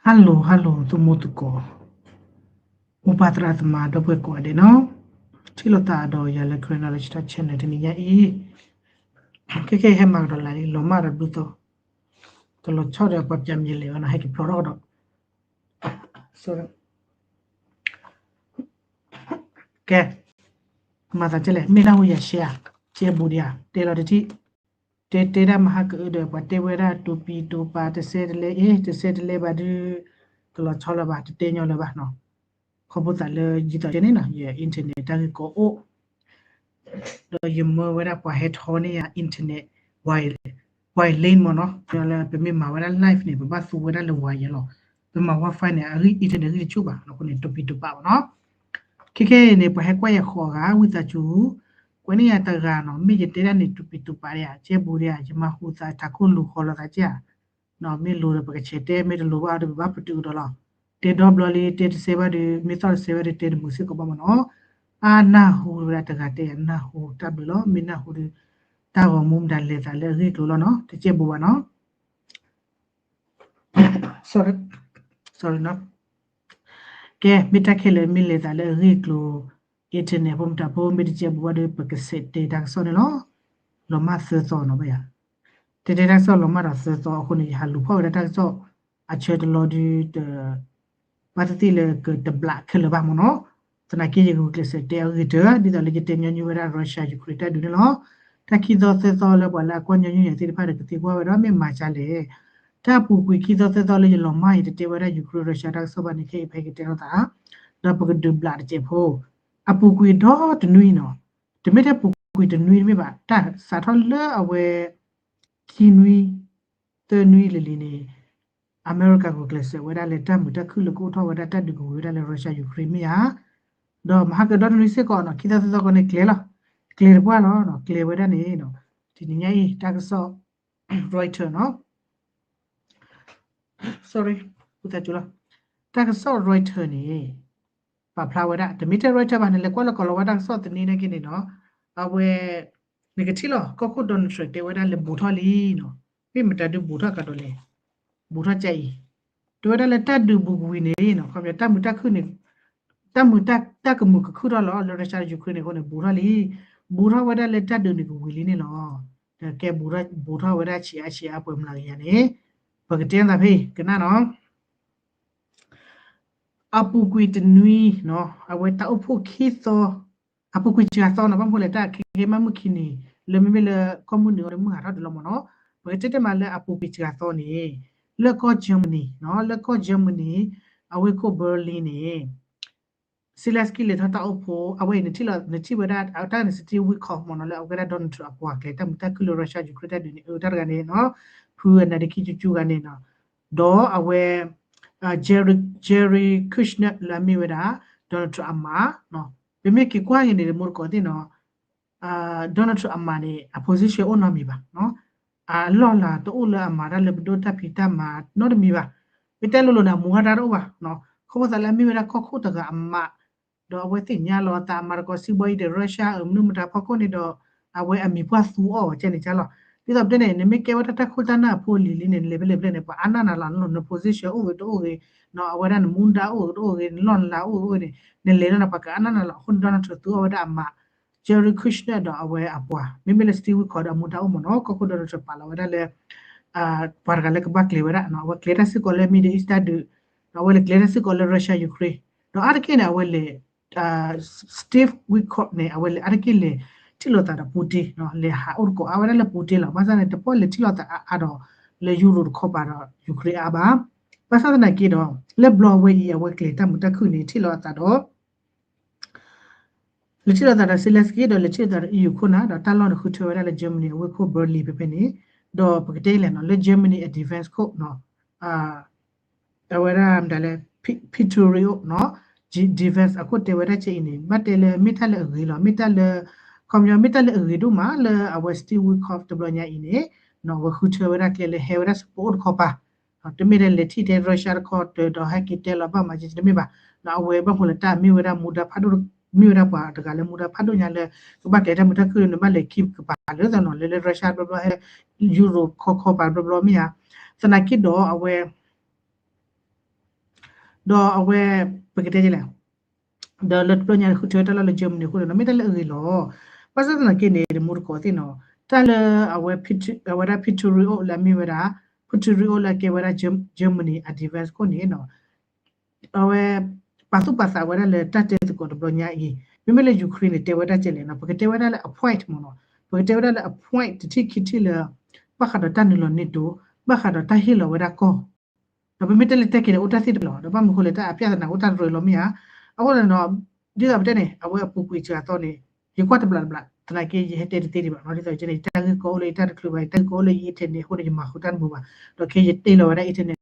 Hello hello သုမိၢ်သုကိး, မိၢ်ပၢ်သရၣ်သမါဒီပုၢ်ဝဲၢ်ကိးဂၤဒဲးနီၤ, ထံၣ်လိာ်သးဒီးယၤလၢ Karen Knowledge Talk Channel တနံၤညါအံၤ, ခဲခဲအံၤဟဲမၤကဒီးလၢလီၤမၢ်ဒီးဘျုးသီ, တလီၤဆီဒီးပှၤပျၢ်မံၤလဲၣ်ဘၣ်နီၤ ဟဲက့ၤဖျိးထီၣ်ကဒီး ကဲ, မၤသးကဲလဲၣ် မ့ၢ်နၢ်ဟူယၤရှဲဧါ, ကဲဘူးဒံးဧါ, တဲလီၤတထံၣ်, တဲတဲဒၣ်မဟါကအုဒီး ပှၤတဲဝဲဒၣ်တူၤပံၤတူၤပာ် တစဲတလဲအ့ တစဲတလဲဘၣ်ဒုး, တလီၤဆီလၢၤဘၣ် တတဲညီလၢၤဘၣ်နီၤ, ခီဖျိသးလၢယံာ်သီးကဲန့ၣ်နီၤ ယ internet တၢ်ဂ့ၢ်ကီအိၣ် ဒီးယမၢဝဲဒၣ်ပှၤဟဲထီန့ၢ်ယၤ internet wire, wire lane မ့ၢ်နီၤ, လၢပမ့ၢ်မၤဝဲဒၣ် live န့ၣ် ပဘၣ်သူဝဲဒၣ်လၢ wire လီၤ, ပမၤ wifi န့ၣ် အဂံၢ် internet ဂံၢ်တဆူၣ်ဘၣ် အဃိန့ၣ် တူၤပံၤတူၤပာ်ဘၣ်နီၤ, ခဲခဲအံၤန့ၣ် ပှၤဟဲကွၢ်ယၤဃိးဂၤ ဝံသးစူၤ, ကွဲးန့ၢ်ယၤတဂၤနီၤ မ့ၢ်ယတဲဒၣ်န့ၣ် တူၤပံၤတူၤပာ်ဒံးဧါ ကဲဘူးဒံးဧါ ယမၤဟူသးထးခိၣ်လူၤဃီလီၤသးကဲဧါ, မ့ၢ်လိၤဒီးပကဆဲးတဲ မ့ၢ်တလိၤဘၣ်ဒီး ပဘၣ်ပတုာ်ကဒီးလီၤ, တဲဒီဘျီလံ တဲတစဲဘၣ်ဒီး မ့ၢ်သီၣ်တစဲဘၣ်ဒီး တဲတမုာ်စ့ၢ်ကီးဘၣ်မ့ၢ်နီၤ, အါနၢ်ဟူဝဲဒၣ်တဂၤတဲယၤ နၢ်ဟူတၢ်ဘျုးလီၤ မ့ၢ်နၢ်ဟူဒီး တၢ်ဂီၤမူမတၤလဲၤသးလၢအဂ့ၢ်ကျိၤလီၤနီၤ တကဲဘူးဘၣ်နီၤ sorry, sorry နီၤ, ကဲ မ့ၢ်တၢ်ခဲလၢာ်မ့ၢ်လဲၤသးလၢအဂ့ၢ်ကျိၤ internet ဖိမတၤဖိ မ့ၢ်တကဲဘူးဘၣ်ဒီး ပကဆဲးတဲတၢ်ကစီၣ်န့ၣ်လီၤ, လီၤမၢ်သၢသီနီၤဘၣ်ယၤ, တဲတဲတၢ်ကစီၣ်လီၤမၢ်ဒီးသၢသီအဃိန့ၣ် ယဟးလူၤဖီၣ်ဝဲဒၣ်တၢ်ကစီၣ် အဆၢတလီၤဒုး တ ဘၣ်သ့ၣ်သ့ၣ်လၢကတဘျးခဲလၢာ်ဘၣ်မ့ၢ်နီၤ, သနာ်က့ယကဂုာ်ကျဲးစၢးတဲအဂ့ၢ်တၢၢ် ဒ်သိးလၢယတဲညီနုၢ်ဝဲဒၣ် Russia Ukraine တၢ်ဒုးန့ၣ်လီၤ, တၢ်ခံသီသၢသီလၢပှၤလၢအကွၢ်ညီနုၢ်ယၤသ့ၣ်တဖၣ်ဒီး ကသံကွၢ်ဝဲဒီးမ့ၢ်မၤကလဲၣ်, တၢ်အပူၤကွံာ်ခံသီသၢသီလၢယလီၤမၢ် ယတတဲဝဲဒၣ် Ukraine Russia တၢ်ကစီၣ်ဘၣ်န့ၣ် ခဲအံၤဖဲကတဲလိာ်သး, ဒီးပကဒုးဘျးတစဲးဖိ, အပူၤကွံာ်ဒီတနွံနီၤ, တမ့ၢ်ထဲပူၤကွံာ်တနွံတမ့ၢ်ဘၣ် တၢ်စးထီၣ်လၢအဝဲ ခံနွံ သၢနွံလံၤလံၤန့ၣ် အမဲရကၤဂုာ်ကျဲးစၢးဝဲဒၣ်လၢတၢ်မုာ်တၢ်ခုၣ်လၢကအိၣ်ထီၣ်ဝဲဒၣ်တၢ်ဒုးကဝံၤဝဲဒၣ်လၢ Russia Ukraine မ့ၢ်ဧါ, ဒီးမဟါကဒီတနွံစ့ၢ်ကီးနီၤ ခံသီသၢသီကီးန့ၣ်ကျဲၤလီၤ, ကျဲၤတပှၢ်လီၤ, ကျဲၤဝဲဒၣ်န့ၣ်, တနံၤညါအံၤ တၢ်ကစီၣ် Reuters နီၤ sorry တၢ်ကစီၣ် Reuters န့ၣ် ပာ်ဖျါဝဲဒၣ် တမ့ၢ်ထဲ Reuters ဘၣ် နလဲၤကွၢ်လၢကီၢ်လီၤဝါတၢ်ကစီၣ်သန့နာ်က့န့ၣ်နီၤ, အဝဲ နကထံၣ်လီၤ ကီၢ်ခိၣ် Donald Trump တဲဝဲဒၣ်လၢဘူးထီၣ်လံနီၤ, မ့ၢ်မတၤဒုးဘူးထီၣ်ကဒီးလဲၣ်, ဘူးထီၣ်ကဲအံၤ, တဲဝဲဒၣ်လၢတၢ်ဒုးဘူးကဝံၤန့ၣ်နီၤ ခီပညီတၢ်မုာ်တၢ်ခုၣ်န့ၣ် တၢ်မုာ်တၢ်ကမုာ်ကခုၣ်ထီၣ်လီၤ လၢ Russia Ukraine န့ၣ်အဃိန့ၣ် ဘူးထီၣ်လံ, ဘူးထီၣ်ဝဲဒၣ်လၢတၢ်ဒုးန့ၣ်ကဝံၤလံန့ၣ်လီၤ, ဒီးကဲဘူးထီၣ်ဝဲဒၣ်ဆံးအါဆံးအါပှဲၤမျးကယၤန့ၣ်, ပကတဲသးဖဲအံၤ ကနၣ်နီၤ အပူၤကွံာ်တနွံနီၤ အဝဲတၢ်အိၣ်ဖှိၣ်ခံသီ, အပူၤကွံာ်စှၤသီနီၤ ဘၣ်မနုၤလဲၣ် တၢ်ခဲကဲမ့ၢ်မုၢ်ခံနံၤ လၢမ့မ့ၢ်လၢကီၢ်မုၢ်နုာ်အီၤဒီးမုၢ်ဟးထီၣ်တလီၤမ့ၢ်နီၤ, ပကတဲတဲမးလၢအပူၤကွံာ်စှၤသီန့ၣ်, လၢကီၢ် Germany နီၤ လၢကီၢ် Germany အဝ့ၢ်ခိၣ် Berlin န့ၣ် Zelensky လဲၤထီၣ်တၢ်အိၣ်ဖှိၣ် အဝဲအံၤနထံၣ်လီၤ နထံၣ်ဝဲဒၣ် တၢ်န့ၣ် Steve Witkoff မ့ၢ်နီၤ လၢအဝဲဒၣ် Donald Trump အပှၤကျဲၤတၢ်မုာ်တၢ်ခုၣ်လၢ Russia Ukraine တၢ်ဒုးန့ၣ် အတၢ်တဂၤန့ၣ်နီၤ, ဖုအနါဒ့ခံကၠူကၠူဂၤန့ၣ်နီၤ, ဒီးအဝဲ Jerry Jerry Kushner လၢအမ့ၢ်ဝဲဒၣ် Donald Trump အမါ, ပမ့ၢ်က့ၤကွၢ်က့ၤန့ၣ် မိၢ်တကိးသ့ၣ်နီၤ Donald Trump အမါန့ၣ် အ position အိၣ်နီတမံၤဘၣ်, အလီၢ်လၤတအိၣ်လၢအမၤတၢ်လၢပဒိၣ်တၢ်ဖံးတၢ်မၤနီတမံၤဘၣ်, မ့ၢ်တဲလိၤလိၤန့ၣ် အမူထီၣ်တၢ်တအိၣ်ဘၣ်, ခီဖျိသးလၢအမ့ၢ်ဝဲဒၣ်ကီၢ်ခိၣ်တဂၤအမါ ဒီးအဝဲသ့ၣ်ညါလီၤအသးအမၤသကိးစံးဘီအံၤဒီး Russia အမနုၤမတၤဖီခိၣ်န့ၣ်ဒီး အဝဲအမံၤပှၢ်သူအီၤကဲန့ၣ်ကလီၤ, ဒ်သိးပတဲန့ၣ် နမ့ၢ်ကဲဝဲဒၣ်တၢ်ခိၣ်တၢ်နၢ်အဖိအလံၤလံန့ၣ် နလဲၤဖဲလဲၣ်ဖဲလဲၣ်န့ၣ် ပှၤအါနၢ်နၤလီၤ, န position အိၣ်ဂ့ၤတအိၣ်ဂ့ၤ, အဝဲဒၣ်နမူဒါအိၣ်ဂ့ၤတအိၣ်ဂ့ၤ, နလီၢ်နလၤအိၣ်ဂ့ၤအိၣ်ဂ့ၤန့ၣ် နလဲၤလီၤန့ၣ် ပှၤကအါနၢ်နၤလီၤ, အဃိန့ၣ် Donald Trump သူအီၤဝဲဒၣ်အမါ Jerry Kushner ဒီးအဝဲအပှၤ, မ့မ့ၢ်လၢ Steve Witkoff ဒီးအမူဒါအိၣ်မ့ၢ်နီၤ, ကီၢ်ခိၣ် Donald Trump ပာ်လီၤဝဲဒၣ်လၢ ပှၤတဂၤလၢကဘၣ်ကျဲၤဝဲဒၣ်, အဝဲကျဲၤတၢ်စ့ၢ်ကီးလၢ Middle East တၢ်ဒုး, ဒီးအဝဲလဲၤကျဲၤတၢ်စ့ၢ်ကီးလၢ Russia Ukraine, ဒီးအါတက့ၢ်န့ၣ် အဝဲလဲၤ Steve Witkoff န့ၣ် အဝဲလဲၤအါတက့ၢ်လဲၤထံၣ်လိာ်သးဒီး Putin နီၤ, လဲၤဟးအိၣ်သကိးအါဝဲဒၣ်လၢ Putin လီၤ. ဘၣ်ဆၣ်န့ၣ် တပီၢ်လဲၤထံၣ်လိာ်သးအါအါဒီး လၢ Europe တခီပၤဒီး Ukraine အါဘၣ်. ဘၣ်ဆၣ်သနာ်က့ဒီး လၢဘျီဝဲအံၤ အဝဲကျဲၤတၢ်မုာ်တၢ်ခုၣ်န့ၣ် ထံၣ်လိာ်အသးဒီး လဲၤထံၣ်လိာ်သးဒီး Zelensky ဒီးလဲၤထံၣ်လိာ်သးဒီး E U ခိၣ်နၢ် ဒီးတၢ်လီၢ်န့ၣ်ဃုထၢဝဲဒၣ်လၢ Germany အဝ့ၢ်ခိၣ် Berlin ဖဲဖဲန့ၣ်, ဒီးပကတဲလဲၣ်နီၤ လၢ Germany အ defense ခိၣ်နီၤ အဝဲဒၣ်မတၤလဲၣ် Patriot နီၤ defense အခိၣ်တဲဝဲဒၣ်ကဲအံၤန့ၣ် ဘၣ်တဲလၢမ့ၢ်တၢ်လၢအဂ့ၤလီၤ, မ့ၢ်တၢ်လၢ ခီပညီမ့ၢ်တၢ်လၢအဂ့ၤဒိၣ်မးလၢအဝဲ Steve Witkoff တဘျီညါအံၤန့ၣ် နီၤ အဝဲဃုထၢဝဲဒၣ်ကျဲလၢဟဲဝဲဒၣ် support အိၣ်တခီပၤ တမ့ၢ်ထဲလဲၤထံၣ်ထဲ Russia တခီတၢၤဒီးဟဲက့ၤတဲလီၤဘၣ်မၤက့တမ့ၢ်ဘၣ်, အဝဲဘၣ်မနုၤလဲၣ်တၢ်မ့ၢ်ဝဲဒၣ်မူဒါဖးဒိၣ် မ့ၢ်ဝဲဒၣ်ပှၤတဂၤလၢမူဒါဖးဒိၣ်ညါလၢ ကဘၣ်ကျဲၤတၢ်မုာ်တၢ်ခုၣ်လၢနဘၣ်လဲၤခံကပၤလၢသနီၤ လၢလၢ Russia ဘျီဘျီဟဲ Europe ခီခီပၤဘျီဘျီမ့ၢ်ဧါ, သနာ်က့ဒီးအဝဲ ဒီးအဝဲ ပကတဲလဲၣ် ဒီးလၢတဘျီညါန့ၣ် ဃုထၢဝဲတၢ်လီၢ်လၢ Germany အဃိန့ၣ်ဒီး မ့ၢ်တၢ်လၢအဂ့ၤလီၤ. ဘၣ်ဆၣ်သနာ်က့န့ၣ် တမူတကိးသ့ၣ်နီၤ တၢ်လၢအဝဲ အဝဲဒၣ် Putin လၢအမ့ၢ်ဝဲဒၣ် Putin လၢအကဲဝဲဒၣ် Germany အ defense ခိၣ်န့ၣ်နီၤ အဝဲ ပာ်သူၣ်ပာ်သးဝဲဒၣ်လၢတၢ်တဲသကိးတဘျီညါအံၤ မ့မ့ၢ်လၢ Ukraine န့ၣ် တဲဝဲဒၣ်ကဲလဲၣ်နီၤ ပကတဲဝဲဒၣ်လၢအ point မ့ၢ်နီၤ ပကတဲဝဲဒၣ်လၢအ point တထံၣ်ခံထံၣ်လၢ ဘၣ်ဃးဒီးတၢ်နုာ်လီၤ NATO ဘၣ်ဃးဒီးတၢ်ဟ့ၣ်လီၤဝဲဒၣ်ကီၢ် ဒီးပမ့ၢ်တဲလၢတဲက့ၤန့ၣ် အိၣ်တၢ်သ့ၣ်တဖၣ်လီၤ ဒီးဘၣ်မနုၤအဃိလဲၣ် တၢ်အပြဿနာအိၣ်တၢ်တရၢလီၤမ့ၢ်ဧါ. အဃိန့ၣ်ဒီး ဒ်သိးပတဲန့ၣ် အဝဲအပူၤကွံာ်စှၤသီန့ၣ် ယကွၢ်တဘျီတဘျီ သနာ်က့ယဟဲတဲတသ့ဒံးဘၣ်နီၤ ဒ်သိးယတဲန့ၣ် ယတၢ်ဂ့ၢ်ကီအိၣ်လၢယတၢ်တချုးဘၣ် ယတၢ်ဂ့ၢ်ကီအိၣ်လၢယ internet အဃိန့ၣ် ယမၤဃုာ်တၢ်တမုာ်ဘၣ် ဒီးခဲယတ့လီၤဝဲဒၣ် internet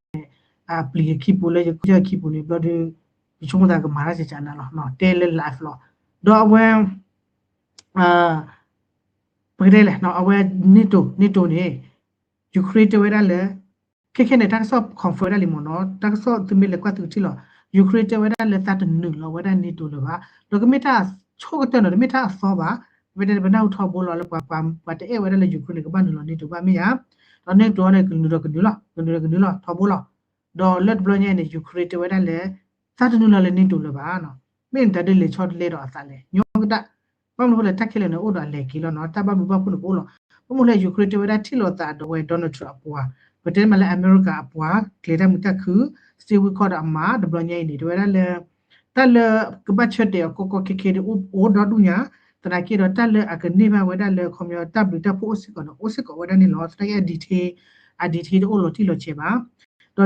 အပျံၤအခံပူၤလၢယကူၣ်ယၢ်အခံပူၤန့ၣ် ဘျီဒီး ယဆိကမိၣ်သးကမၤတၢ်စံးစးနၤလီၤ တဲလၢ live လီၤ. ဒီးအဝဲ ပကတဲလဲၣ် အဝဲ NATO NATO န့ၣ် Ukraine တဲဝဲဒၣ်လၢ ခဲခဲန့ၣ် တၢ်ကစီၣ် confirm ဝဲဒၣ်လံမ့ၢ်နီၤ တၢ်ကစီၣ်သုမ့ၢ်လဲၤကွၢ်သုကထံၣ်လီၤ Ukraine တဲဝဲဒၣ်လၢသးတနုာ်လီၤဝဲဒၣ် NATO လၢၤဘၣ် ဒီးကမ့ၢ်တၢ်ဆိကတၢၢ်နီၤ တမ့ၢ်တၢ်အသီဘၣ် ပတဲပနၢ်ဟူထီဘိလီၤလၢပှၤ ပှၤတအဲၣ်ဝဲဒၣ်လၢ Ukraine န့ၣ် ကဘၣ်နုာ်လီၤ NATO ဘၣ်မ့ၢ်ဧါ. ဒီး NATO န့ၣ် ကနုာ်ဒီးကနုာ်လီၤ ကနုာ်ဒီးကနုာ်လီၤ ထီဘိလီၤ. ဒီးလၢတဘျီညါအံၤန့ၣ် Ukraine တဲဝဲဒၣ်လၢ သးတနုာ်လီၤလၢ NATO လၢၤဘၣ်နီၤ မ့ၢ်နတၢ်ဒ်လဲၤဆီတလဲဒီးအသးလဲၣ် ညီကတၢၢ် ဘၣ်မနုၤအဃိလဲၣ် တၢ်ခဲလၢာ်န့ၣ်အိၣ်ဒီးအလဲၤက့ၤလီၤနီၤ တၢ်ဘၣ်ဘျုးဘၣ်ဖှိၣ်န့ၣ်ကအိၣ်လီၤ. ဘၣ်မနုၤလဲၣ် Ukraine တဲဝဲဒၣ်ထံၣ်လိာ်သးဒီးဝဲ Donald Trump အပှၤ ပတဲမးလၢအမဲရကၤအပှၤ ကျဲၤတၢ်မုာ်တၢ်ခုၣ် Steve Witkoff ဒီးအမါ တဘျီညါအံၤန့ၣ် တဲဝဲဒၣ်လၢ တၢ်လၢကဘၣ်ဆၢတဲာ်အီၤကီကီခဲခဲဒ်အိၣ်ဒီဒူၣ်ညါ သနာ်က့ဒီးတၢ်လၢအကန့ၢ်ဘၣ်ဝဲဒၣ်လၢ ခီပညီတၢ်ဘျုးတၢ်ဖှိၣ်အိၣ်စ့ၢ်ကီးန့ၣ် အိၣ်စ့ၢ်ကီးဝဲဒၣ်န့ၣ်လီၤ. သနာ်က့အ detail အ detail တအိၣ်လီၤတံၢ်လီၤဆဲးဘၣ်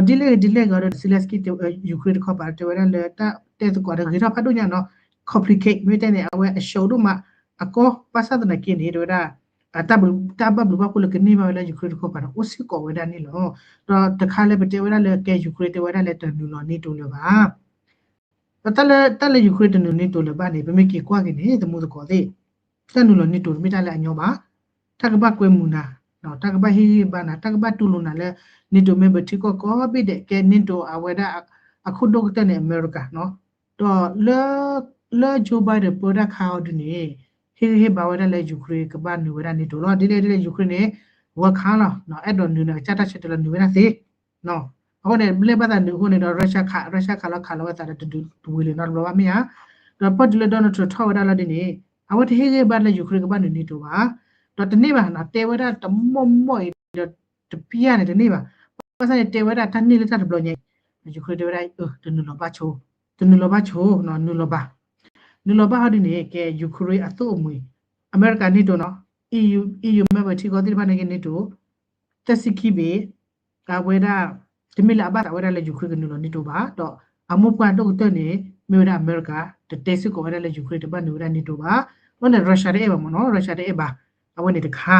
ဒီးဒ်လဲၣ်ဂ့ၤဒ်လဲၣ်ဂ့ၤဒီး Zelenskyy Ukraine တခီပၤတဲဝဲဒၣ်လၢ တၢ်တဲသကိးဒီးဂ့ၤထီၣ်ဖးဒိၣ်ညါနီၤ complicate မ့ၢ်တဲန့ၣ် အဝဲအဆှၢဒိၣ်မး အကီ ဘၣ်ဆၣ်သနာ်က့န့ၣ် တဲဝဲဒၣ် တၢ်ဘၣ်ဘျုးဘၣ်ဖှိၣ်လၢကန့ၢ်ဘၣ်ဝဲလၢ Ukraine တခီပၤန့ၣ် အိၣ်စ့ၢ်ကီးဝဲဒၣ်န့ၣ်လီၤ. ဒီးတခါလၢပတဲဝဲဒၣ်လၢကဲ Ukraine တဲဝဲဒၣ်လၢတနုာ်လီၤ NATO လၢၤဘၣ် ဒီးတၢ်လၢ တၢ်လၢ Ukraine တနုာ် NATO လၢၤဘၣ်န့ၣ် ပမ့ၢ်က့ၤကွၢ်က့ၤန့ၣ် တမူသကိးသ့ၣ် တၢ်နုာ်လီၤ NATO တမ့ၢ်တၢ်လၢအညီဘၣ်. တၢ်ကဘၣ်ကွဲမုာ်နၤ, တၢ်ကဘၣ်ဟ့ၣ်ဂံၢ်ဟ့ၣ်ဘါနၤ, တၢ်ကဘၣ်တူၢ်လိာ်နၤလၢ NATO member ထံကီၢ်ကိးဘ့ၣ်ဒဲး ကဲ NATO အဝဲဒၣ် အခိၣ်ဒိၣ်ကတၢၢ်န့ၣ် အမဲရကၤနီၤ. ဒီးလၢ လၢ Joe Biden ပၢတၢ်ခါအီၤဒ်န့ၣ် ဟ့ၣ်ဂံၢ်ဟ့ၣ်ဘါဝဲဒၣ်လၢ Ukraine ကဘၣ်နုာ်ဝဲဒၣ် NATO လီၤ. ဒ်လဲၣ်ဒ်လဲၣ် Ukraine န့ၣ် welcome လီၤ, အဲၣ်ဒိးနုာ်န့ၣ် ကစၢ်တၢ်ဆၢတဲာ်လီၤ နုာ်ဝဲဒၣ်သ့ အဃိန့ၣ် လၢဘၣ်သးနုာ်အဃိန့ၣ်ဒီး Russia ခး Russia ခးလီၤခးလီၤဝဲသးဒီးတဒုးတဝံၤလၢၤနီတဘျီဘၣ်မ့ၢ်ဧါ. ဒီးပီၣ်တုၤလၢ Donald Trump ထီၣ်ဝဲဒၣ်လီၤဒ်န့ၣ် အဝဲတဟ့ၣ်ဂံၢ်ဘါလၢ Ukraine ကဘၣ်နုာ် NATO ဘၣ်. ဒီးတန့ၢ်ဘၣ်နီၤ တဲဝဲဒၣ်တမိၢ်မိၢ်အံၤဒီး တပျၢ်န့ၣ်တန့ၢ်ဘၣ်. ဘၣ်ဆၣ်န့ၣ် တဲဝဲဒၣ်တၢ်န့ၢ်လၢတၢ်တဘျီညါအံၤ Ukraine တဲဝဲဒၣ် တနုာ်လီၤဘၣ်ဆိ, တနုာ်လီၤဘၣ်ဆိနီၤ နုာ်လီၤဘၣ်. နုာ်လီၤဘၣ်ဟီဒ်န့ၣ် ကဲ Ukraine အသိၣ်အမှံၤ အမဲရကၤ NATO နီၤ, EU, EU member ထံကီၢ်သ့ၣ်တဖၣ်န့ၣ်က့ NATO သၢဆံခံဘ့ၣ် အဝဲဒၣ် တမ့ၢ်လၢအဘၣ်သးဝဲဒၣ်လၢ Ukraine ကနုာ်လီၤ NATO ဘၣ်, ဒီးအမိၢ်ပှၢ်ဒိၣ်ကတၢၢ်န့ၣ် မ့ၢ်ဝဲဒၣ်အမဲရကၤ တတဲစ့ၢ်ကီးဝဲဒၣ်လၢ Ukraine တဘၣ်နုာ်ဝဲဒၣ် NATO ဘၣ်. အဃိန့ၣ် Russia တအဲၣ်ဘၣ်မ့ၢ်နီၤ, Russia တအဲၣ်ဘၣ်. အဝဲန့ၣ်တခါ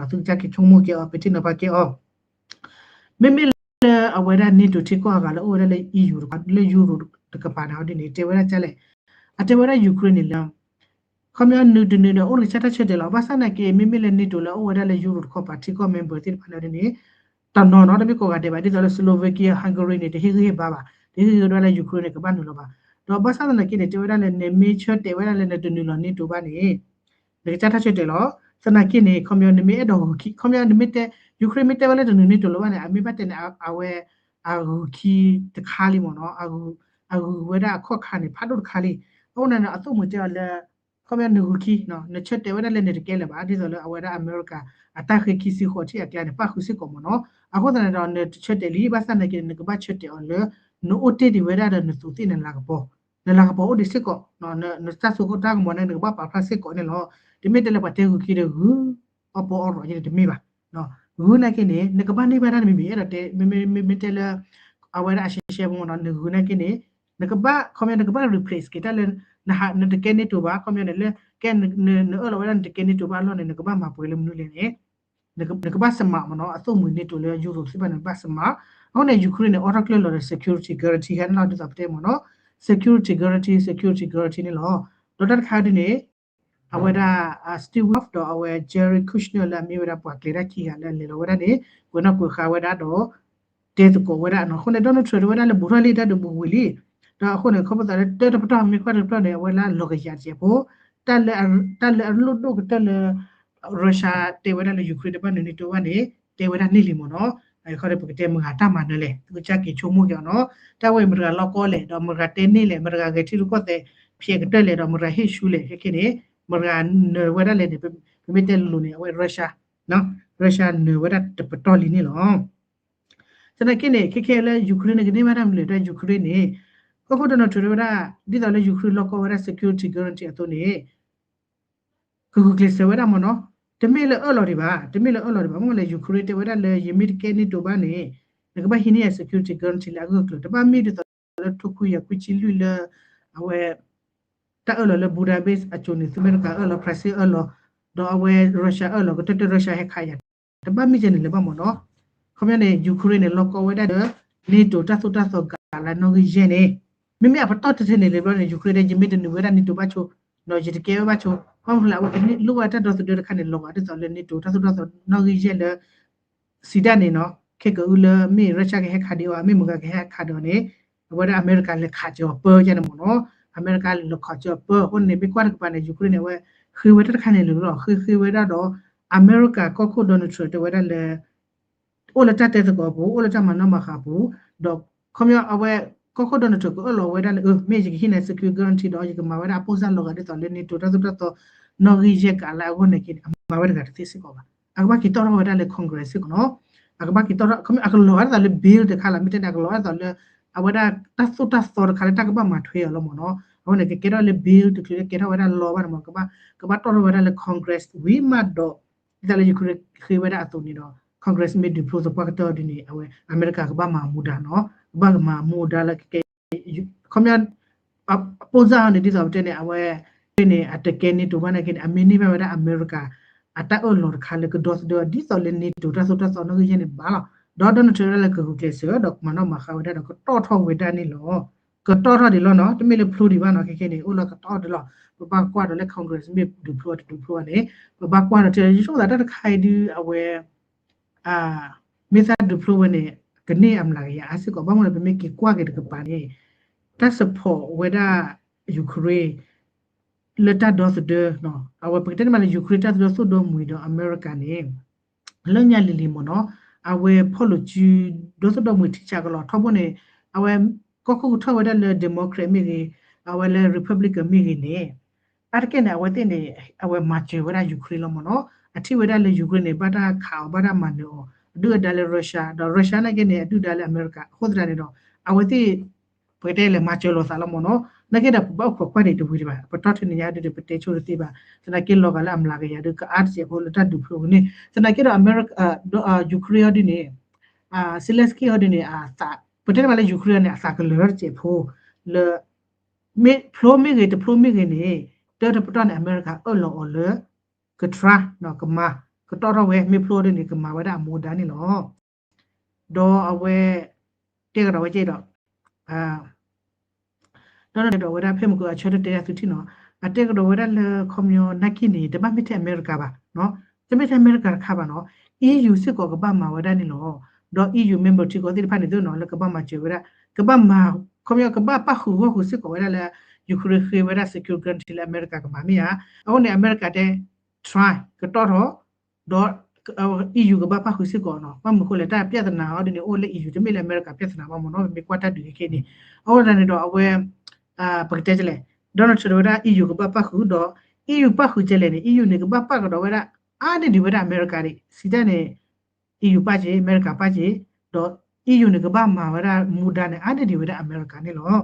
သုကစၢ်က့ၤဆိကမိၣ်ကဲအီၤ ပထံၣ်နီၤဖးကဲအီၤ မ့မ့ၢ်လၢအဝဲဒၣ် NATO ထံကီၢ်အဂၤလၢအိၣ်ဝဲဒၣ်လၢ EU တကပၤ လၢ Europe တကပၤန့ၣ်ဟီဒ်န့ၣ် တဲဝဲဒၣ်ကလဲၣ်, အတဲဝဲဒၣ် Ukraine န့ၣ်လၢ ခီပညီနုာ်တနုာ်ဒီးအိၣ်တကစၢ်တၢ်ဆၢတဲာ်လီၤ. ဘၣ်ဆၣ်သနာ်က့ မ့မ့ၢ်လၢ NATO လၢအအိၣ်ဝဲဒၣ်လၢ Europe တခီပၤ ထံကီၢ် member သ့ၣ်တဖၣ်န့ၣ်ဒ်န့ၣ် တနီၤနီၤ တမ့ၢ်ကိးဂၤဒဲးဘၣ် ဒ်သိးလၢ Slovakia, Hungary န့ၣ် တဟ့ၣ်ဂံၢ်ဟ့ၣ်ဘါဘၣ်, တဟ့ၣ်ဂံၢ်ဟ့ၣ်ဘါလၢ Ukraine န့ၣ် ကဘၣ်နုာ်လီၤဘၣ်. ဒီးဘၣ်ဆၣ်သနာ်က့န့ၣ် တဲဝဲဒၣ်လၢ နမ့ၢ်ဆၢတဲာ်ဝဲဒၣ်လၢနတနုာ်လီၤ NATO ဘၣ်န့ၣ် နကစၢ်တၢ်ဆၢတဲာ်လီၤ. သနာ်က့န့ၣ် ခီပညီနမ့ၢ်အဲၣ်ဒိးဂုာ်ခံ, ခီပညီနမ့ၢ်တဲ Ukraine မ့ၢ်တဲဝဲလၢတနုာ် NATO လၢၤဘၣ်န့ၣ် အမ့ၢ်ဘၣ်တဲန့ၣ် အဝဲ အဂုာ်ခံတခါလံမ့ၢ်နီၤ, အဂုာ်ဝဲဒၣ်အခီၣ်ခါန့ၣ် ဖးဒိၣ်တခါလံ. အဃိန့ၣ် အသိၣ်မှံၤတဲအီၤလၢ ခီပညီနဂုာ်ခံ, နဆၢတဲာ်ဝဲဒၣ်လၢနတကဲလၢၤဘၣ် ဒ်သိးလၢအဝဲဒၣ်အမဲရကၤ အတၢ်ဃ့ခံဆံဃိးထံၣ်အကျါန့ၣ် ပၣ်ဃုာ်စ့ၢ်ကီးမ့ၢ်နီၤ. အဃိသတးန့ၣ်ဒီး နတဆၢတဲာ်လံ, ဘၣ်ဆၣ်သနာ်က့န့ၣ် နကဘၣ်ဆၢတဲာ်အီၤလၢ နအိၣ်တ့ၢ်ဒံးဝဲဒၣ်ဒီးနသူးသ့ၣ်နလၤကပီၤ, နလၤကပီၤအိၣ်ဒံးစ့ၢ်ကီး, နတၢ်စိကမီၤန့ၣ် နကဘၣ်ပာ်ဖျါစ့ၢ်ကီးန့ၣ်လီၤ. တမ့ၢ်တဲလၢပှၤတဲဂုာ်ခံဒီးဂုာ် အီၣ်ပီအီရိၤန့ၣ်တမ့ၢ်ဘၣ်. ဂုာ်နာ်က့န့ၣ် နကဘၣ်န့ၢ်ဘၣ်တၢ်တမံၤမံၤ အဲၣ်ဒိးတဲ မ့မ့ၢ်တဲလၢ အဝဲဒၣ်အရှဲရှဲမ့ၢ်နီၤ နဂုာ်နာ်က့န့ၣ် နကဘၣ် ခီပညီ နကဘၣ် replace က့ၤတၢ်လၢ နတကဲ NATO ဘၣ် ခီပညီန့ၣ်လၢ ကဲ နအၢၣ်လီၤဝဲဒၣ်နတကဲ NATO ဘၣ်အလီၢ်န့ၣ် နကဘၣ်မၤပှဲၤလၢမနုၤလဲၣ်န့ၣ် နကဘၣ် smart မ့ၢ်နီၤ အသိၣ်မှံၤ NATO လၢ Europe သ့ၣ်တဖၣ်န့ၣ် နကဘၣ် smart. အဃိန့ၣ် Ukraine န့ၣ် အိးထီၣ်ကျၢၢ်လီၤဒီး security guarantee ခါန့ၣ်လီၤ ဒ်သိးပတဲမ့ၢ်နီၤ security guarantee, security guarantee န့ၣ်လီၤ. ဒီးတၢ်တခါဒ်န့ၣ် အဝဲဒၣ် Steve Witkoff ဒီးအဝဲ Jared Kushner လၢအမ့ၢ်ဝဲဒၣ်ပှၤကျဲၤတၢ်ခံဂၤလၢအလဲၤလီၤဝဲဒၣ်န့ၣ် ကွဲးနီၣ်ကွဲးဃာ်ဝဲဒၣ်ဒီး တဲသကိးဝဲဒၣ်နီၤ. အဃိန့ၣ် Donald Trump တဲဝဲဒၣ်လၢဘူးထီၣ်လံတၢ်ဒုးဘူးဝံၤလံ. ဒီးအဃိန့ၣ် ခီဖျိသးလၢတၢ်တပတီၢ်မ့ၢ်ကွၢ်တပတီၢ်န့ၣ် အဝဲလၢလီၤကယၤတစဲးဖိ တၢ်လၢအလိၣ်ဒိၣ်ကတၢၢ်လၢ Russia တဲဝဲဒၣ်လၢ Ukraine တဘၣ်နုာ် NATO ဘၣ်န့ၣ် တဲဝဲဒၣ်န့ၢ်လံမ့ၢ်နီၤ. အဃိဒီးပကတဲမတၤဂၤတၢ်မၤနၢၤလဲၣ်, သုကစၢ်က့ၤဆိကမိၣ်က့ၤအီၤနီၤ. တၢ်ဝဲအံၤမတၤဂၤလီၢ်ကီလဲၣ်, ဒီးမတၤဂၤတဲန့ၢ်လဲၣ်, မတၤဂၤဂဲၤထံရူၢ်ကီၢ်သဲး ဖျဲးကတၢၢ်လဲၣ်, ဒီးမတၤဂၤဟ့ၣ်ဆူလဲၣ်, ခဲခဲန့ၣ် မတၤဂၤနၢၤဝဲဒၣ်လဲၣ်န့ၣ်, ပမ့ၢ်တဲလိၤလိၤန့ၣ် အဝဲ Russia, Russia နၢၤဝဲဒၣ်တပတီၢ်လံန့ၣ်လီၤ. သနာ်က့န့ၣ် ခဲခဲလၢ Ukraine န့ၣ် ကန့ၢ်ဘၣ်တၢ်မနုၤလဲၣ်, တၢ် Ukraine န့ၣ် ကီၢ်ခိၣ် Donald Trump တဲဝဲဒၣ် ဒ်သိးလၢ Ukraine လီၢ်ကီဝဲဒၣ် security guarantee အသိးန့ၣ် ကဂုာ်ကျဲးစၢးဝဲဒၣ်မ့ၢ်နီၤ, တမ့ၢ်လၢအၢၣ်လီၤဒံးဘၣ်, တမ့ၢ်လၢအၢၣ်လီၤဒံးဘၣ်, မ့ၢ်လဲၣ် Ukraine တဲဝဲဒၣ်လၢ ယမ့ၢ်တကဲ NATO ဘၣ်န့ၣ် နကဘၣ်ဟံးန့ၢ်ယၤ security guarantee လၢအဂၢၢ်ကျၢၤ, တဘၣ်မ့ၢ်ဒ်သိးလၢထိခွံယၤခွံဆံလွံၢ်လၢ အဝဲ တၢ်အၢၣ်လီၤလၢ Budapest အစိၤန့ၣ် သုးမ့ၢ်တကးအၢၣ်လီၤ Brussels အၢၣ်လီၤ, ဒီးအဝဲ Russia အၢၣ်လီၤ ကတၢၢ်တၢၢ် Russia ဟဲခးယၤ တဘၣ်မ့ၢ်ကဲန့ၣ်လၢၤဘၣ်မ့ၢ်နီၤ. ခီပညီန့ၣ် Ukraine န့ၣ် လီၢ်ကီဝဲဒၣ်ဒီး NATO တၢ်သိၣ်တၢ်သီကးလၢနီၣ်ဂံၢ်ယဲၢ်န့ၣ်, မ့မ့ၢ်အပတီၢ်ထဲထဲန့ၣ်လၢၤဘၣ်န့ၣ် Ukraine ဒီး ယမ့ၢ်တနုာ်ဝဲဒၣ် NATO ဘၣ်ဆိ, ဒီးယတကဲဝဲဘၣ်ဆိ, ဘၣ်မနုၤလဲၣ် အဝဲကန့ၢ်လိၣ်ဝဲတၢ်ဒီသဒၢတခါန့ၣ် လီၤဂာ်ဒ်သိးလၢ NATO တၢ်သိၣ်တၢ်သီနီၣ်ဂံၢ်ယဲၢ်လၢ စံးဒၣ်န့ၣ်နီၤ, ခဲကအုလၢမ့ၢ် Russia ကဟဲခးဒံးအီၤ မ့ၢ်မတၤဂၤကဟဲခးဒံးအီၤန့ၣ်, အဝဲဒၣ်အမဲရကၤလဲၤခးစၢၤအီၤပၢယါန့ၣ်မ့ၢ်နီၤ, အမဲရကၤလဲၤခးစၢၤအီၤပၢ, အဃိန့ၣ် မ့ၢ်ကွၢ်တကပၤန့ၣ် Ukraine န့ၣ် အဝဲ ဃ့ဝဲတၢ်တခါန့ၣ်လၢၤလီၤ, ဃ့ဃ့ဝဲဒၣ်ဒီး အမဲရကၤကီၢ်ခိၣ် Donald Trump တဲဝဲဒၣ်လၢ အိၣ်လၢတၢ်တဲသကိးအပူၤ, အိၣ်လၢတၢ်မၤနီၣ်မၤဃါအပူၤ, ဒီးခီပညီအဝဲ ကီၢ်ခိၣ် Donald Trump ကအၢၣ်လီၤဝဲဒၣ်လၢ အၢ မ့ၢ်ယကဟံးန့ၢ် security guarantee ဒီး ယကမၤဝဲဒၣ်အပိၢ်စၢ်လီၤဂာ်ဒ်သိးလၢ NATO တၢ်သိၣ်တၢ်သီနီၣ်ဂံၢ်ယဲၢ်ကးလၢအဂီၢ်န့ၣ်က့န့ၣ် အမၤဝဲတဂၤတသ့စ့ၢ်ကီးဘၣ်. အကဘၣ်က့ၤတီၣ်ထီၣ်ဝဲဒၣ်လၢ Congress စ့ၢ်ကီးနီၤ, အကဘၣ်က့ၤတီၣ်ထီၣ် ခီပညီအကလီၤဝဲဒ်သိးလၢ bill တခါလီၤ, မ့ၢ်တဲန့ၣ် အကလီၤဝဲဒ်သိးလၢ အဝဲဒၣ်တၢ်သိၣ်တၢ်သီတခါလၢတၢ်ကဘၣ်မၤထွဲအီၤလီၤမ့ၢ်နီၤ, အဃိန့ၣ် ကကဲထီၣ်လၢ bill တချုးလၢကဲထီၣ်ဝဲဒၣ်လီဘၣ်န့ၣ်မ့ၢ် ကဘၣ်တီၣ်ထီၣ်ဝဲဒၣ်လၢ Congress ဝံၤမးဒီး ဒ်သိးလၢ Ukraine ဃ့ဝဲဒၣ်အသိးန့ၣ်ဒီး Congress မ့ၢ်ဒုးဖျိသပှၢ်ကတၢၢ်ဒ်န့ၣ် အဝဲအမဲရကၤကဘၣ်မၤမူဒါနီၤ, ကဘၣ်ကမၤမူဒါလၢကကဲ ခီပညီ အပိၢ်စၢ်အီၤန့ၣ် ဒ်သိးပတဲန့ၣ် အဝဲန့ၣ် အတကဲ NATO ဘၣ်န့ၣ်က့န့ၣ် အမ့ၢ်န့ၢ်ဘၣ်ဝဲဒၣ်အမဲရကၤ အတၢ်အၢၣ်လီၤတခါလၢကဒီသဒၢ ဒ်သိးလၢ NATO တၢ်သိၣ်တၢ်သီနီၣ်ဂံၢ်ယဲၢ်န့ၣ်ဘၣ်လီၤ. ဒီး Donald Trump ဝဲဒၣ်လၢကဂုာ်ကျဲးစၢးဒီးကမၤနီၣ်မၤဃါဝဲဒၣ်ဒီးကတီၣ်ထီၣ်ဝဲဒၣ်န့ၣ်လီၤ. ကတီၣ်ထီၣ်ဒံးလီၤနီၤ, တမ့ၢ်လၢဖျိဒံးဘၣ်နီၤ, ခဲခဲန့ၣ် အိၣ်လၢကတီၣ်ဒံးလီၤ. ပဘၣ်ကွၢ်ဒီးလၢ Congress မ့ၢ်ဒုးဖျိအီၤတဒုးဖျိအီၤန့ၣ် ပဘၣ်ကွၢ်ဒီး တဲယဆိကမိၣ်သးတၢ်တခါအံၤဒုး အဝဲ မ့ၢ်သးဒုးဖျိဝဲန့ၣ် ကန့ၢ်အမျးကယၤအါစ့ၢ်ကီး, ဘၣ်မနုၤလဲၣ် ပမ့ၢ်က့ၤကွၢ်က့ၤတကပၤန့ၣ် တၢ် support ဝဲဒၣ် Ukraine လၢတၢ်ဒီသဒၢ အဝဲပကတဲန့ၣ်မးလၢ Ukraine တၢ်သဒၢသိၣ်ဒီမှံၤဒီးအမဲရကၤန့ၣ် လၢညါလံၤလံၤမ့ၢ်နီၤ, အဝဲဖီၣ်လိာ်စု ဒီသိၣ်ဒီမှံၤထံဆးကလီၤထီဘိန့ၣ် အဝဲကီၢ်ခိၣ်ကထီၣ်ဝဲဒၣ်လၢ Democrat မ့ၢ်ဂ့ၤ, အဝဲလၢ Republican မ့ၢ်ဂ့ၤန့ၣ် အါတက့ၢ်န့ၣ် အဝဲသ့ၣ်န့ၣ် အဝဲမၤစၢၤဝဲဒၣ် Ukraine လီၤမ့ၢ်နီၤ, အထံၣ်ဝဲဒၣ်လၢ Ukraine န့ၣ် ဘၣ်တၢ်ခးအီၤ ဘၣ်တၢ်မၤနၢၤအီၤ အဒုၣ်အဒါလၢ Russia ဒီး Russia နာ်က့န့ၣ် အဒုၣ်ဒါလၢအမဲရကၤ အဃိသတးန့ၣ်ဒီး အဝဲသ့ၣ် ပကတဲလဲၣ် မၤစၢၤလိာ်သးလီၤမ့ၢ်နီၤ, နာ်က့ဒီး ပဘၣ်အိၣ်ခိးကွၢ်န့ၣ်တဝံၤဒံးဘၣ်, ပတီၢ်ထဲန့ၣ်ညါဒုး ပတဲဆိတသ့ဘၣ်, သနာ်က့လီၤဂာ်လၢအမျးကယၤဒုး ကအါတစဲးဖိလၢတၢ်ဒုးဖျိဝဲန့ၣ်, သနာ်က့ဒီး အမဲရကၤ Ukraine အီၤဒုးန့ၣ် Zelenskyy အီၤဒုးန့ၣ် အသး ပတဲတမးလၢ Ukraine န့ၣ် အသးကလၢာ်ထီၣ်တစဲးဖိ လၢ မ့ၢ်ဖျိမ့ၢ်ဂ့ၤ တဖျိမ့ၢ်ဂ့ၤန့ၣ် တၢတပတီၢ်န့ၣ် အမဲရကၤအၢၣ်လီၤအီၤလၢ က try ကမၤ ကတီၢ်ထီၣ်ဝဲ မ့ၢ်ဖျိဒ်န့ၣ် ကမၤဝဲဒၣ်အမူဒါန့ၣ်လီၤ. ဒီးအဝဲ တဲကဒီးဝဲကဲဒီး ဒီးဒီးဝဲဒၣ်ဖဲမုၢ်ကီအဆၢတတဲအသုထံၣ်နီၤ, အတဲကဒီးဝဲဒၣ်လၢခီပညီနာ်က့န့ၣ် တဘၣ်မ့ၢ်ထဲအမဲရကၤဘၣ်, တမ့ၢ်ထဲအမဲရကၤတခါဘၣ်နီၤ, EU စ့ၢ်ကီးကဘၣ်မၤဝဲဒၣ်န့ၣ်လီၤ. ဒီး EU member ထံကီၢ်သ့ၣ်တဖၣ်န့ၣ်သ့ၣ်နီၤ လၢကဘၣ်မၤစၢၤဝဲဒၣ် ကဘၣ်မၤ ခီပညီကဘၣ်ပၣ်ဃုာ်ဂီၢ်ဃုာ်စ့ၢ်ကီးဝဲဒၣ်လၢ Ukraine ဃ့ဝဲဒၣ် security guarantee လၢအမဲရကၤကမၤမ့ၢ်ဧါ. အဃိန့ၣ် အမဲရကၤတဲ try ကတီၢ်ထီၣ် ဒီး EU ကဘၣ်ပၣ်ဃုာ်စ့ၢ်ကီးနီၤ, ဘၣ်မနုၤအဃိလဲၣ် တၢ်ပြဿနာအီၤဒ်န့ၣ် အိၣ်လၢ EU တမ့ၢ်လၢအမဲရကၤပြဿနာဘၣ်မ့ၢ်နီၤ, ပမ့ၢ်ကွၢ်တၢ်ဒုးခဲခဲန့ၣ်, အဃိသတးန့ၣ်ဒီးအဝဲ ပကတဲကလဲၣ် Donald Trump ဝဲဒၣ် EU ကဘၣ်ပၣ်ဃုာ်ဒီး EU ပၣ်ဃုာ်ကလဲၣ်န့ၣ် EU န့ၣ် ကဘၣ်ပၣ်ကဒီးဝဲဒၣ် အါန့ၢ်ဒံးဝဲဒၣ်အမဲရကၤဒံး စံးတၢ်န့ၣ် EU ပၣ်က့ၤ အမဲရကၤပၣ်က့ၤ, ဒီး EU န့ၣ် ကဘၣ်မၤဝဲဒၣ်မူဒါန့ၣ် အါန့ၢ်ဒံးဝဲဒၣ်အမဲရကၤန့ၣ်လီၤ.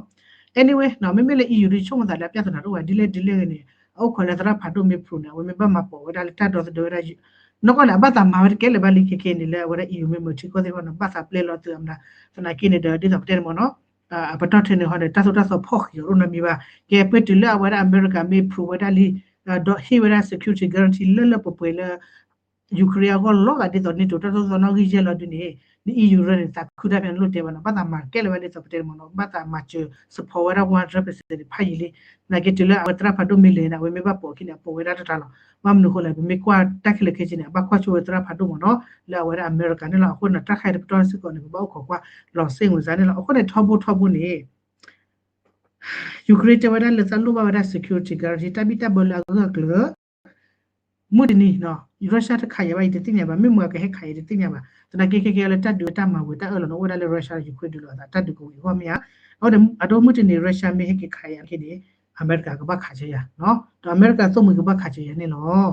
Anyway နီၤ မ့မ့ၢ်လၢ EU ဒ်ဆိကမိၣ်သးလၢအပြဿနာတအိၣ်ဘၣ် ဒ်လဲၣ်ဒ်လဲၣ်ဂ့ၤန့ၣ် အအိၣ်ခိးလၢသရၣ်ဖးဒိၣ်မ့ၢ်ဖျိန့ၣ် အဝဲမ့ၢ်ဘၣ်မၤပိာ်ဝဲဒၣ်လၢတၢ်ဒီသဒၢဝဲဒၣ် နီၢ်ကီၢ်န့ၣ် အဘၣ်သးမၤဝဲတကဲလၢၤဘၣ်လံခဲခဲန့ၣ် လၢအဝဲဒၣ် EU member ထံကီၢ်သ့ၣ်တဖၣ်န့ၣ် ဘၣ်သးပျဲလီၤသုးအမနၤ, သနာ်က့န့ၣ်ဒီး ဒ်သိးပတဲန့ၣ်မ့ၢ်နီၤ အပတီၢ်ထဲန့ၣ်ဟီန့ၣ် တၢ်သိၣ်တၢ်သီဖီၣ်ဃံးအီၤဒိၣ်နီတမံၤဘၣ်. ကဲပှဲၤတုၤလၢအဝဲဒၣ်အမဲရကၤမ့ၢ်ဖျိဝဲဒၣ်လံ ဒီးဟ့ၣ်ဝဲဒၣ် security guarantee လၢလၢပှဲၤပှဲၤလၢ Ukraine အဂီၢ်လီၤဂာ်ဒ်သိး NATO တၢ်သိၣ်တၢ်သီနီၣ်ဂံၢ်ယဲၢ်လီၤဒ်န့ၣ် န EU ရၢန့ၣ် သးခုတၢ်ဖဲန့ၣ်လိၣ်တဲဘၣ်နီၤ ဘၣ်သးမၤတကဲလၢၤဘၣ်ဒ်သိးပတဲန့ၣ်မ့ၢ်နီၤ ဘၣ်သးမၤစၢၤ support ဝဲဒၣ် one hundred percent ဖးယံာ်လံ. သနာ်က့တုၤလၢအဝဲသရၣ်ဖးဒိၣ်မ့ၢ်လဲၤန့ၣ် အဝဲမ့ၢ်ဘၣ်ပိာ်အခံန့ၣ် အပိာ်ဝဲဒၣ်တတၢ်လီၤ. ဘၣ်မနုၤအဃိလဲၣ် ပမ့ၢ်ကွၢ်တၢ်ခဲလၢာ်ခဲဆ့န့ၣ် အဘၣ်ကွၢ်ဆိဝဲသရၣ်ဖးဒိၣ်မ့ၢ်နီၤ လၢအဝဲဒၣ်အမဲရကၤန့ၣ်လီၤ. အဃိန့ၣ် တၢ်ခါအံၤတပတီၢ်စ့ၢ်ကီးန့ၣ် ပဘၣ်အိၣ်ခိးကွၢ်လီၤစ့ၣ်ဝင်စါန့ၣ်လီၤ. အဃိန့ၣ် ထီဘိထီဘိန့ၣ် Ukraine တဲဝဲဒၣ်လၢသးလိၣ်ဘၣ်ဝဲဒၣ် security guarantee တၢ်ဘံၣ်တၢ်ဘၢလၢအဂၢၢ်အကျၢၤ မုၢ်တနံၤနီၤ Russia တခးယၤဘၣ် ယတသ့ၣ်ညါဘၣ်, မ့ၢ်မ့ၢ်အကဟဲခးယၤ ယတသ့ၣ်ညါဘၣ်. သနာ်က့ခဲကဲလၢတၢ်ဒုးတၢ်မၤဝံၤတၢ်အၢၣ်လီၤန့ၣ် အိၣ်ဝဲဒၣ်လၢ Russia ဒီး Ukraine ဒုးလိာ်အသး တၢ်ဒုးကဝံၤအဂီၢ်မ့ၢ်ဧါ. အဝဲန့ၣ် အဒိမုၢ်တနံၤ Russia မ့ၢ်ဟဲက့ၤခးယၤခဲန့ၣ် အမဲရကၤကဘၣ်ခးစၢၤယၤနီၤ, ဒီးအမဲရကၤသိၣ်မှံၤကဘၣ်ခးစၢၤယၤန့ၣ်လီၤ. အိၣ်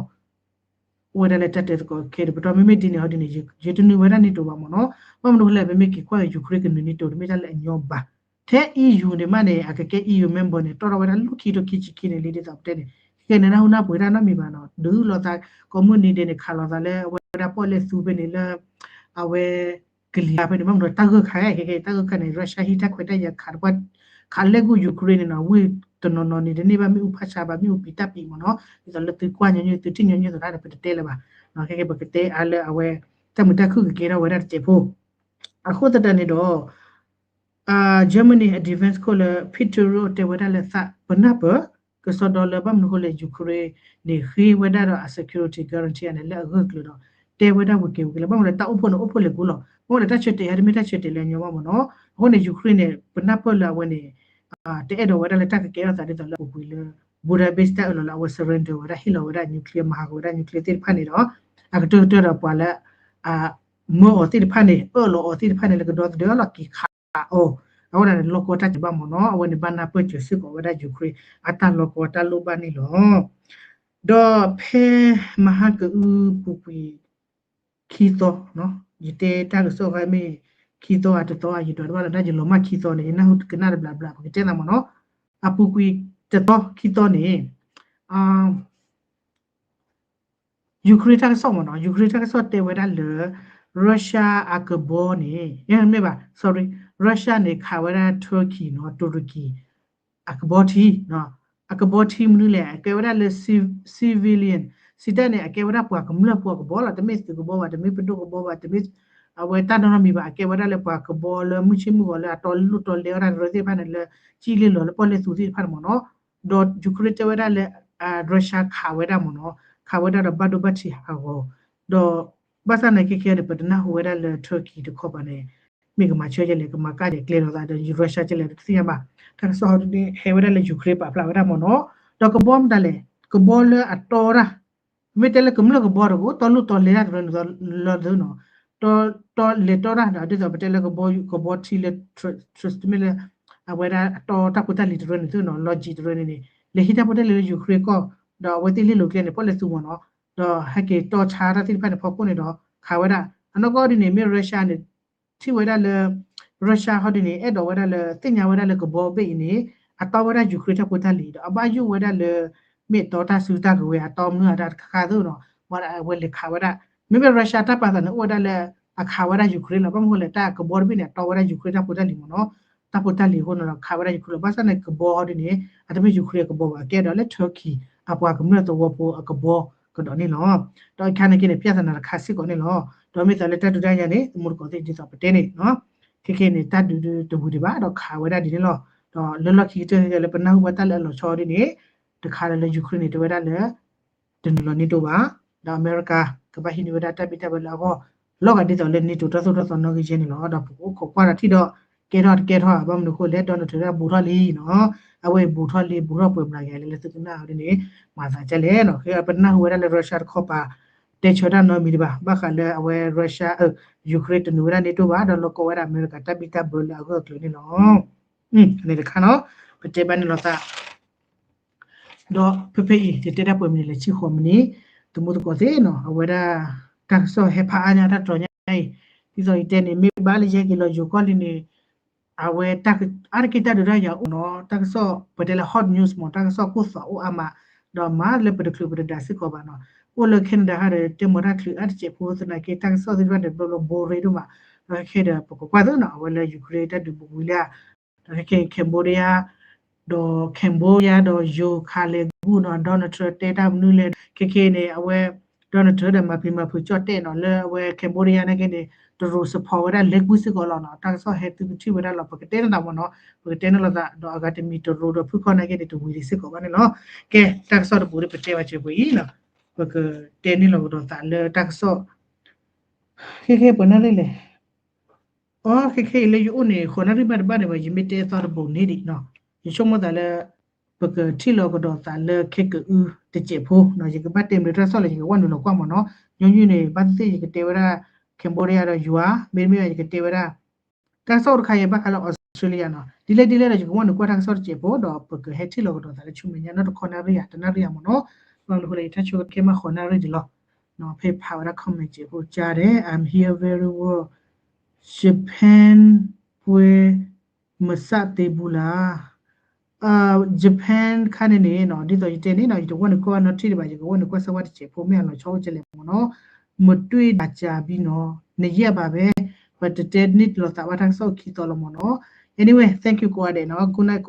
ဝဲဒၣ်လၢတၢ်တဲသကိးခဲဒီး ပတီၢ်မ့မ့ၢ်ဒ်န့ၣ်ဟီဒ်န့ၣ် ယတနုာ်ဝဲဒၣ် NATO ဘၣ်မ့ၢ်နီၤ. ဘၣ်မနုၤဃိလဲၣ် ပမ့ၢ်က့ၤကွၢ်က့ၤ Ukraine ကနုာ် NATO တမ့ၢ်တၢ်လၢအညီဘၣ်. ထဲ EU န့ၣ်မးန့ၣ် အကကဲ EU member န့ၣ် တီၢ်ထီၣ်ဝဲဒၣ်လၢခံထိခံဆံခံန့ၣ်လံ ဒ်သိးပတဲန့ၣ် ခဲကဲန့ၣ် နၢ်ဟူနၢ်ပှ့ၤတၢ်နီတမံၤဘၣ်နီၤ, ဒုးလိာ်သး ကိးမုၢ်နံၤဒဲးန့ၣ် ခးလိာ်သးလၢအဝဲဒၣ်ပီၣ်လဲၣ်သူဖဲန့ၣ်လၢ အဝဲ ကလံၤဂၤဖဲန့ၣ် ဘၣ်မနုၤတၢ်ဂၢၢ်ခးခဲကဲ တၢ်ဂၢၢ်ခးန့ၣ် Russia ဟံးတၢ်ခွဲးတၢ်ယာ်ခးတပှၢ် ခးလဲၢ်ဂုၢ် Ukraine န့ၣ်နီၤ, ဝ့ၢ်တနီၤနီၤန့ၣ် တန့ၢ်ဘၣ်မ့ၣ်အူဖးဆါဘၣ် မ့ၣ်အူပံၤတၢ်ပံၤမ့ၢ်နီၤ, ဒ်သိးလၢသုကွၢ်ညီနုၢ် သုထံၣ်ညီနုၢ်သရၣ်န့ၣ် ပတတဲလၢၤဘၣ်. ခဲကဲ ပကတဲအါလၢအဝဲ တၢ်မုာ်တၢ်ခုၣ်ကကဲထီၣ်ဝဲဒၣ်တစဲးဖိ အဃိသတးန့ၣ်ဒီး Germany အ defense ခိၣ်လၢ Pistorius တဲဝဲဒၣ်လၢသးပနၢ်ပၢၢ် ကစီဒီလၢဘၣ်မနုၤဃိလဲၣ် Ukraine န့ၣ် ဃ့ဝဲဒၣ်ဒီးအ security guarantee န့ၣ် လၢအဂၢၢ်ကျၢၤဒီး တဲဝဲဒၣ်ဝံၤက့ၤဝံၤက့ၤလၢ ဘၣ်မနုၤလဲၣ် တၢ်အိၣ်ဖှိၣ်န့ၣ် အိၣ်ဖှိၣ်လဲၤကူလီၤ, ဘၣ်မနုၤလဲၣ် တၢ်ဆၢတဲာ်ဟဲတမ့ၢ်တၢ်ဆၢတဲာ်လၢအညီဘၣ်မ့ၢ်နီၤ. အဃိန့ၣ် Ukraine န့ၣ် ပနၢ်ပၢၢ်လၢအဝဲန့ၣ် တအဲၣ်ဒိးဝဲဒၣ်လၢတၢ်ကကဲထီၣ်သးဒ်သိးလၢအပူၤကွံာ်လၢ Budapest တၢ်အၢၣ်လီၤလၢအဝဲ surrender ဝဲဒၣ် ဟ့ၣ်လီၤဝဲဒၣ် nuclear မၤဟးဂီၤဝဲဒၣ် nuclear သ့ၣ်တဖၣ်န့ၣ်ဒီး အကတၢၢ်ကတၢၢ်ဒီးပှၤလၢ မၢအီၤသ့ၣ်တဖၣ်န့ၣ် အၢၣ်လီၤအီၤသ့ၣ်တဖၣ်န့ၣ် လၢကဒီသဒၢလီၤက့ၤခးအီၤ, အဃိန့ၣ် လီၢ်ကဝီၤတၢ်စၢၤဘၣ်မ့ၢ်နီၤ. အဝဲန့ၣ်ဘၣ်နၢ်ပၢၢ်စၢၤစ့ၢ်ကီးဝဲဒၣ် Ukraine အတၢ်လီၢ်ကဝီၤတၢ်လိၣ်ဘၣ်န့ၣ်လီၤ. ဒီးဖဲမဟါကအုပူၤကွံာ် ခံသီ, ယတဲတၢ်ကစီၣ်ခါမ့ၢ် ခံသီအတသီအယံၤဒီးတဘၣ်လီၤ ဒၣ်ယလီၤမၢ်ခံသီန့ၣ် ယနၢ်ဟူကနၣ်တဘျီဘျီ ပကတဲသးမ့ၢ်နီၤ. အပူၤကွံာ်တသီခံသီန့ၣ် Ukraine တၢ်ကစီၣ်မ့ၢ်နီၤ, Ukraine တၢ်ကစီၣ်တဲဝဲဒၣ်လၢ Russia အကဘီန့ၣ် မ့ၢ်ဘၣ် sorry, Russia န့ၣ် ခးဝဲဒၣ် Turkey နီၤ, Turkey အကဘီထံ, အကဘီထံမနုၤလဲၣ် အကဲဝဲဒၣ်လၢ civilian စံးတၢ်န့ၣ် အကဲဝဲဒၣ်ပှၤကမျၢၢ်ဖိအကဘီလီၤ, တမ့ၢ်သုးကဘီဘၣ်, တမ့ၢ်ပဒိၣ်ကဘီဘၣ်, တမ့ၢ် အဝဲတၢ်နီတမံၤဘၣ်, အကဲဝဲဒၣ်လၢပှၤကဘီလၢမုၢ်ဆ့ၣ်မုၢ်ဂီၤလၢအတီလိၣ်တီလဲဝဲဒၣ်တရၢသ့ၣ်တဖၣ်န့ၣ် လၢကၠံၣ်လ့လီၤလၢပီၣ်လဲၣ်သူသ့ၣ်တဖၣ်န့ၣ်မ့ၢ်နီၤ. ဒီး Ukraine တဲဝဲဒၣ်လၢ Russia ခးဝဲဒၣ်မ့ၢ်နီၤ, ခးဝဲဒၣ်ဒီးဘၣ်ဒိဘၣ်ထံးဟးဂီၤ, ဒီးဘၣ်ဆၣ်န့ၣ်ခဲခဲန့ၣ် ပတနၢ်ဟူဝဲဒၣ်လၢ Turkey တခီပၤန့ၣ် မ့ၢ်ကမၤဆၢကလဲၣ် ကမၤကၣ်ကလဲၣ် ကျဲၤလီၤသးဒီး Russia ကလဲၣ် တသ့ၣ်ညါဘၣ်. တၢ်ကစီၣ်ဟီဒ်န့ၣ် ဟဲဝဲဒၣ်လၢ Ukraine ပာ်ဖျါဝဲဒၣ်မ့ၢ်နီၤ, ဒီးကဘီမတၤလဲၣ် ကဘီလၢအတီတၢ် မ့ၢ်တဲလၢကမျၢၢ်ကဘီတအိၣ် တီလိၣ်တီလဲတၢ်တရၢန့ၣ်လီၤသ့နီၤ, တီလဲၤတီတၢ်ဒီး ဒ်သိးပတဲလၢကဘီ ကဘီထံလၢ တမ့ၢ်လၢ အဝဲဒၣ်အတီတၢ်ဖိတၢ်လံၤတရၢန့ၣ်သ့နီၤ, logistic တရၢန့ၣ်န့ၣ် လဲၤဟံးတၢ်ဖိတၢ်လံၤလၢ Ukraine ကီၢ် ဒီးအဝဲသ့ၣ်လဲၤလိာ်ကျဲန့ၣ် ပီၣ်လဲၣ်သူမ့ၢ်နီၤ, ဒီးဟဲက့ၤတီဆါတၢ်သ့ၣ်တဖၣ်န့ၣ် ဖီခိၣ်န့ၣ်ဒီး ခးဝဲဒၣ် အနီၢ်ကီၢ်ဒ်န့ၣ် မ့ၢ် Russia န့ၣ် ထံၣ်ဝဲဒၣ်လၢ Russia ဟီဒ်န့ၣ် အဲၣ်ဒိးဝဲဒၣ်လၢ သ့ၣ်ညါဝဲဒၣ်လၢကဘီဘ့ၣ်အံၤန့ၣ် အတီဝဲဒၣ် Ukraine တၢ်ဖိတၢ်လံၤဒီး အဘၣ်ယိၣ်ဝဲဒၣ်လၢ မ့ၢ်အတီတၢ်စုတၢ်ကဝဲၤ အတီမနုၤအတၢ်တခါခါသ့နီၤ, ဝဲဒၣ်အဝဲလဲၤခးဝဲဒၣ် မ့မ့ၢ် Russia တၢ်ပာ်သးန့ၣ် အိၣ်ဝဲဒၣ်လၢ အခးဝဲဒၣ် Ukraine လီၤ. ဘၣ်မနုၤဃိလဲၣ် တၢ်ကဘီတဘ့ၣ်န့ၣ် အတီဝဲဒၣ် Ukraine တၢ်ဖိတၢ်လံၤမ့ၢ်နီၤ, တၢ်ဖိတၢ်လံၤအဃိန့ၣ်ဒီး ခးဝဲဒၣ် Ukraine လီၤ. ဘၣ်ဆၣ်န့ၣ် ကဘီဟီဒ်န့ၣ် အတမ့ၢ် Ukraine အကဘီဘၣ် အကဲဒီးလၢ Turkey အပှၤကမျၢၢ်သဝီဖိအကဘီကဒီးန့ၣ်လီၤ. ဒီးအခါန့ၣ်က့န့ၣ် ပြဿနာတခါစ့ၢ်ကီးန့ၣ်လီၤ. ဒီးမ့ၢ်သးလၢတၢ်ဒုးတၢ်ယၤန့ၣ် သမူသကိးသ့ၣ်ဒ်သိးပတဲန့ၣ် ခဲခဲန့ၣ် တၢ်ဒုးတဝံၤဒံးဘၣ် ဒီးခးဝဲဒၣ်ဒ်န့ၣ်လီၤ. ဒီးလၢလီၢ်ခံကတၢၢ်လၢပနၢ်ဟူဘၣ်တၢ်လၢအလီၤဆီဒ်န့ၣ် တခါလၢလၢ Ukraine န့ၣ် တဲဝဲဒၣ်လၢ တနုာ်လီၤ NATO ဘၣ်, ဒီးအမဲရကၤ ကဘၣ်ဟံးန့ၢ်ဝဲဒၣ်တၢ်ဘံၣ်တၢ်ဘၢလၢအဂီၢ် လီၤဂာ်ဒ်သိးလၢ NATO တၢ်သိၣ်တၢ်သီနီၣ်ဂံၢ်ယဲၢ်န့ၣ်လီၤ. ဒီးပကအိၣ်ခိးကွၢ်ဒီးထံၣ်ဒီး ကဲထီၣ်တကဲထီၣ် ဘၣ်မနုၤအဃိလဲၣ် Donald Trump ဒၣ်ဘူးထီၣ်လံနီၤ, အဝဲဘူးထီၣ်လံ ဘူးထီၣ်ပှဲၤဘျးယဲၢ်လၢ လၢသုကနၣ်အီၤဒ်န့ၣ် မၤသးဒ်လဲၣ်နီၤ. ခဲပနၢ်ဟူဝဲဒၣ်လၢ Russia တခီပၤ တဲဆၢတၢ်နီတမံၤဒံးဘၣ် ဘၣ်ဃးလၢအဝဲ Russia Ukraine တနုာ်ဝဲဒၣ် NATO ဘၣ် ဒီးလီၤကီဝဲဒၣ်အမဲရကၤတၢ်ဘံၣ်တၢ်ဘၢလၢအဂၢၢ်အကျၢၤန့ၣ်လီၤ. န့ၣ်တခါနီၤ ပတဲဘၣ်န့ၣ်လီၤသး ဒီးဖဲဖဲအံၤ ယတဲတၢ်ပှဲၤမံးနံးလၢဆံဃိးမံးနံး, သမူသကိးသ့ၣ်နီၤ အဝဲဒၣ် တၢ်ကစီၣ်ဟဲဖးအါညါတၢ်တြီညါအံၤ, ဒ်သိးယတဲန့ၣ် မ့ၢ်ဘၣ်လၢယဟဲက့ၤလီၤယိၤကီၢ်လံန့ၣ် အဝဲ အါတက့ၢ်တၢ်ဒုးတၢ်ယၤအိၣ်နီၤ, တၢ်ကစီၣ်ပတဲလၢ hot news မ့ၢ် တၢ်ကစီၣ်ကိၢ်သီအိၣ်အါမး, ဒီးမၤလၢပတချုးပတဒါစ့ၢ်ကီးဘၣ်နီၤ, အိၣ်လၢ Canada ဟါဒီး တဲမီၤတၢ်ချုးအါတစဲးဖိသနာ်က့ တၢ်ကစီၣ်သ့ၣ်တဖၣ်န့ၣ် ဘျီဘျီ boring ဒိၣ်မး, ဒီးခဲဒီး ပကကွၢ်သ့နီၤ အဝဲလၢ Ukraine တၢ်ဒုးပူၤဝံၤလၢ ဒီးခဲခဲ Cambodia ဒီး Cambodia ဒီးယိၤခးလဲၤဂူၢ်နီၤ Donald Trump တဲတၢ်မနုၤလဲၣ် ခဲခဲန့ၣ် အဝဲ Donald Trump ဒီးမၤဖံးမၤဖုးကၠီၣ်တဲၣ်နီၤ လၢအဝဲ Cambodia နာ်က့န့ၣ် တရူး support ဝဲဒၣ်လဲၤကွံာ်စ့ၢ်ကီးလီၤနီၤ တၢ်ကစီၣ်ဟဲသုကထံၣ်ဝဲဒၣ်လီၤ ပကတဲနသးမ့ၢ်နီၤ ပကတဲနလိာ်သး ဒီးအဂၤတမံၤတရူးဒီးဖုၣ်ခီၣ်နာ်က့န့ၣ် တဝံၤဒံးစ့ၢ်ကီးဘၣ်န့ၣ်လီၤ. ကဲ တၢ်ကစီၣ်တပူၤဒီးပတဲဘၣ်စၢၤပှဲၤအံၤနီၤ ပကတဲန့ၢ်လီၤကဒီးသးလၢတၢ်ကစီၣ် ခဲခဲပှၤနၢ်ရံၣ်လဲၣ် အခဲခဲအံၤလၢယအိၣ်န့ၣ် ဃိးနၣ်ရံၣ်ဘၣ်တဘၣ်န့ၣ်ဘၣ် ယမ့ၢ်တဲအသီတဘိးန့ၣ်ဒံးနီၤ ယဆိကမိၣ်သးလၢ ပကထံၣ်လီၤကဒီးသးလၢခဲကအုတစဲးဖိနီၤ. ယကဘၣ်တဲမနုၤတၢ်ကစီၣ်လၢယကဝဲနုာ်လီၤကွၢ်မ့ၢ်နီၤ. ညီနုၢ်န့ၣ် ဘၣ်သ့ၣ်သ့ၣ်ယကတဲဝဲဒၣ် Cambodia ဒီးယွၤ မ့တမ့ၢ်ဘၣ်ယကတဲဝဲဒၣ် တၢ်ကစီၣ်တခါအံၤဘၣ်ဃးလၢ Australia နီၤ. ဒ်လဲၣ်ဒ်လဲၣ်ဒီး ယကဝဲနုာ်ကွၢ်တၢ်ကစီၣ်တစဲးဖိ ဒီးပကဟဲထံၣ်လီၤကဒီးသးလၢဆူမဲာ်ညါ နီၢ်တခီနၣ်ရံၣ်ဧါ တနၣ်ရံၣ်ဧါမ့ၢ်နီၤ. ဘၣ်မနုၤဃိလဲၣ် ယထါဆိကဲမးဃိးနၣ်ရံၣ်ဒံးလီၤ. ဖဲဖးဝဲဒၣ် comment စဲးဖိ ကြားတယ် I'm here very well Japan ပွဲမစသေးဘူးလား Japan ခါန့ၣ်န့ၣ်နီၤ ဒ်သိးယတဲန့ၣ်နီၤ ယတဝဲနုာ်ကွၢ်နီတထံၣ်ဒံးဘၣ် ယကဝဲနုာ်ကွၢ်စၢၤဝဲတစဲးဖိ မ့ၢ်အလီၤဆီအိၣ်ကလဲၣ်မ့ၢ်နီၤ. မတွေ့တာကြာပြီနော် နှစ်ရက်ပါပဲ ပတတဲန့ၢ်လီၤသးဘၣ်တၢ်ကစီၣ်ခံသီလီၤမ့ၢ်နီၤ. Anyway thank you ကိးဂၤဒဲးနီၤ good night